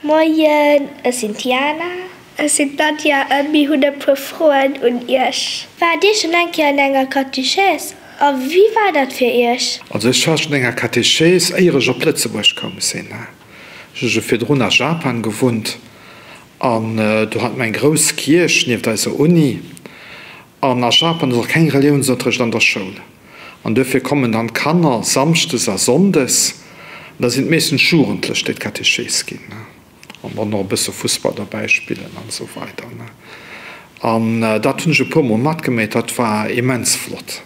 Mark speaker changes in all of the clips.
Speaker 1: Moien, ech sinn d'Jana. Ech sinn d'Nadia a mir hunn e puer Froen un Iech. Waart Dir schonn eng Kéier an enger Kateches a wéi war dat fir Iech?
Speaker 2: Also ech war schonn enger Kateches éier ech op Lëtzebuerg koum sinn. Ech hu jo virdrun a Japan gewunnt an do hat mer eng grouss Kierch nieft eiser Uni. An a Japan ass och keng Reliounsunterrecht an der Schoul an duerfir kommen dann d'Kanner samschdes a sonndes an da sinn et meeschtens Jugendlech déi d'Kateches ginn. An dann och e bësse Fussball derbäi spillen an esou weider. An dat hunn ech e puer Mol matgeméit, dat war immens flott.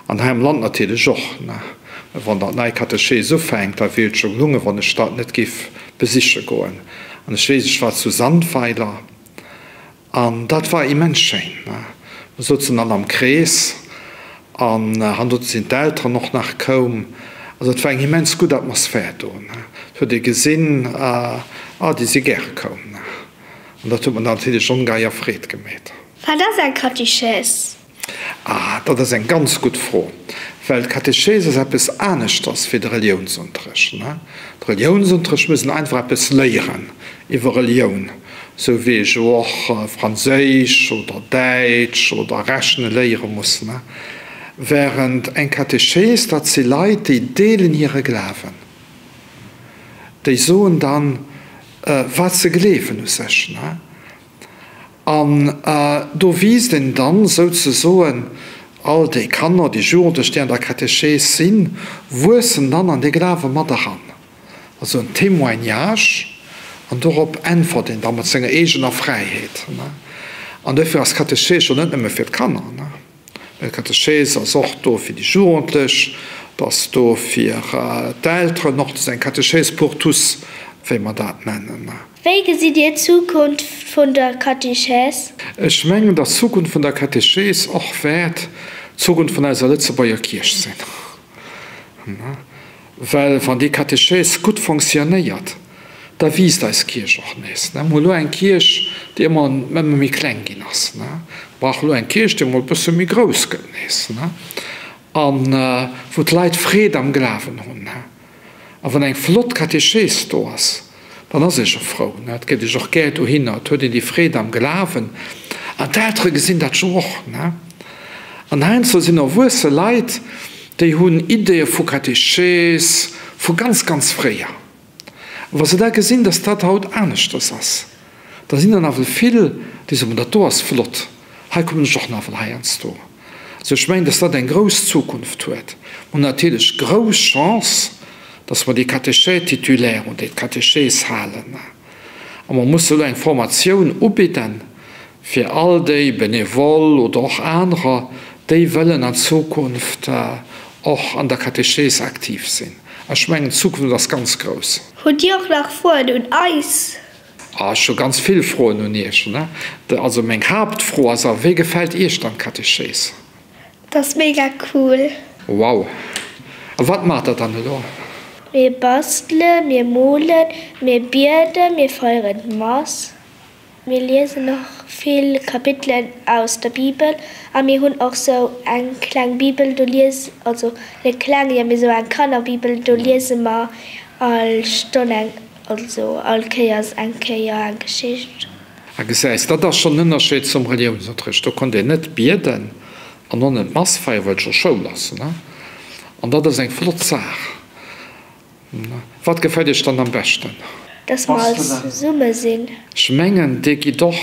Speaker 2: An hei am Land natierlech och. Wann dann d'nei Katechees ufänkt, da wier et scho gelungen, wann ech dat net géif besiche goen. An ech weess, ech war zu Sandweiler. An dat war immens schéin. Mer souzen all am Krees an hannendrun sinn d'Elteren och nach koum. Also et war eng immens gutt Atmosphär do. Et huet ee gesinn, ah déi si gäre koum. An dat huet mer natierlech ongeheier Freed gemeet.
Speaker 1: Wat ass eng Kateches?
Speaker 2: Ah, dat ass eng ganz gutt Fro, well d'Katechees ass eppes aneschters wéi de Reliounsunterrecht. De Reliounsunterrecht muss een einfach eppes léieren iwwer Relioun, sou wéi ech jo och Franséisch oder Däitsch oder Rechne léiere muss. Während eng Katechees, dat si Leit, déi deelen hire Glawen, déi soen dann, wat se gleewen u sech. An do wiisst een dann souzesoen, all déi Kanner, déi Jugendlech, déi an der Katechees sinn, wuessen dann an dee Glawe mat eran. Also en Témoignage, an dorop äntwert een da mat senger eegener Fräiheet. An dofir ass d'Katechees jo net nëmme fir d'Kanner. Mä d'Katechees ass och do fir déi Jugendlech, et ass do fir d'Elteren och. Et ass eng Katechees pour tous, wéi mer dat nennen.
Speaker 1: Wéi gesitt Dir d'Zukunft vun der Katechees?
Speaker 2: Ech mengen, datt d'Zukunft vun der Katechees och wäert d'Zukunft vun eiser Lëtzebuerger Kierch sinn. Well wann déi Katechees gutt fonctionnéiert, da wiisst eis Kierch och nees. Mir hu elo eng Kierch, déi ëmmer ëmmer méi kleng ginn ass. Mir brauche elo eng Kierch, déi emol e bësse méi grouss gëtt nees a wou d'Leit Freed am Glawen hunn. A wann eng flott Katechees do ass, Dann ass ee scho frou, ne? Et geet ee och gär dohinner, et huet een déi Freed am Glawen. An d'Eltere gesinn dat jo och, ne? An heiansdo sinn erwuesse Leit, déi hunn Ideeë vu Katechees vu ganz, ganz fréier. A wa se da gesinn, dass dat haut aneschters ass, da sinn der nawell vill, déi soen, Dat do ass flott, hei kommen ech och nawell heiansdo. Also ech mengen, dass dat eng grouss Zukunft huet. Mer hunn natierlech grouss Chance, dass mer déi Catéchèse titulaire hunn, déi d'Katechees halen. A mer musse elo eng Formatioun ubidden fir all déi Benevole oder och anerer, déi wëllen an Zukunft och an der Katechees aktiv sinn. Ech mengen, d'Zukunft ass ganz grouss.
Speaker 1: Hutt Dir och nach Froen un eis?
Speaker 2: Ah, ech hu ganz vill Froen un Iech. Also meng Haaptfro ass, a wéi gefält Iech dann d'Katechees?
Speaker 1: Dat ass mega cool!
Speaker 2: Wow! A wat maacht der dann elo?
Speaker 1: Mir bastelen, mir molen, mir bieden, mir feieren d'Mass, mir liesen och vill Kapitelen aus der Bibel a mir hunn och sou eng kleng Bibel, do lies, also net kleng, jo mee sou eng Kannerbibel, do liese mer all Stonn eng. Also all Kéiers eng Kéier eng Geschicht.
Speaker 2: A gesäis, dat ass schonn en Ënnerscheed zum Reliounsunterricht. Do konnt een net bieden an och net d'Mass feieren, well et scho Schoul ass. An dat ass eng flott Saach. Wat gefält iech dann am beschten?
Speaker 1: Dass mer all zesumme sinn.
Speaker 2: Ech mengen, dir gitt och,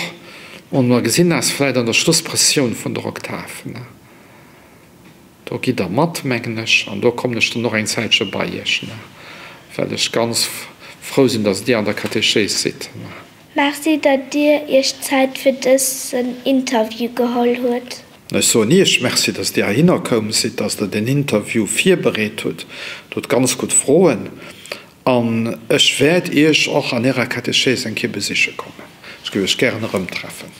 Speaker 2: an mer gesinn eis vläit an der Schlussprëssioun vun der Oktav. Do gitt der mat, mengen ech, an do kommen ech dann och eng Zäitche bei iech, well ech ganz frou sinn, dass dir an der Katechees sidd.
Speaker 1: Merci, datt dir iech Zäit fir dësen Interview geholl huet.
Speaker 2: Ech soen iech Merci, dass dir heihinner koum sidd, dass der den Interview virbereet hutt. Der hutt ganz gutt Froen an ech wäert iech och an ärer Katechees eng Kéier besiche kommen. Ech géif iech gären erëmtreffen.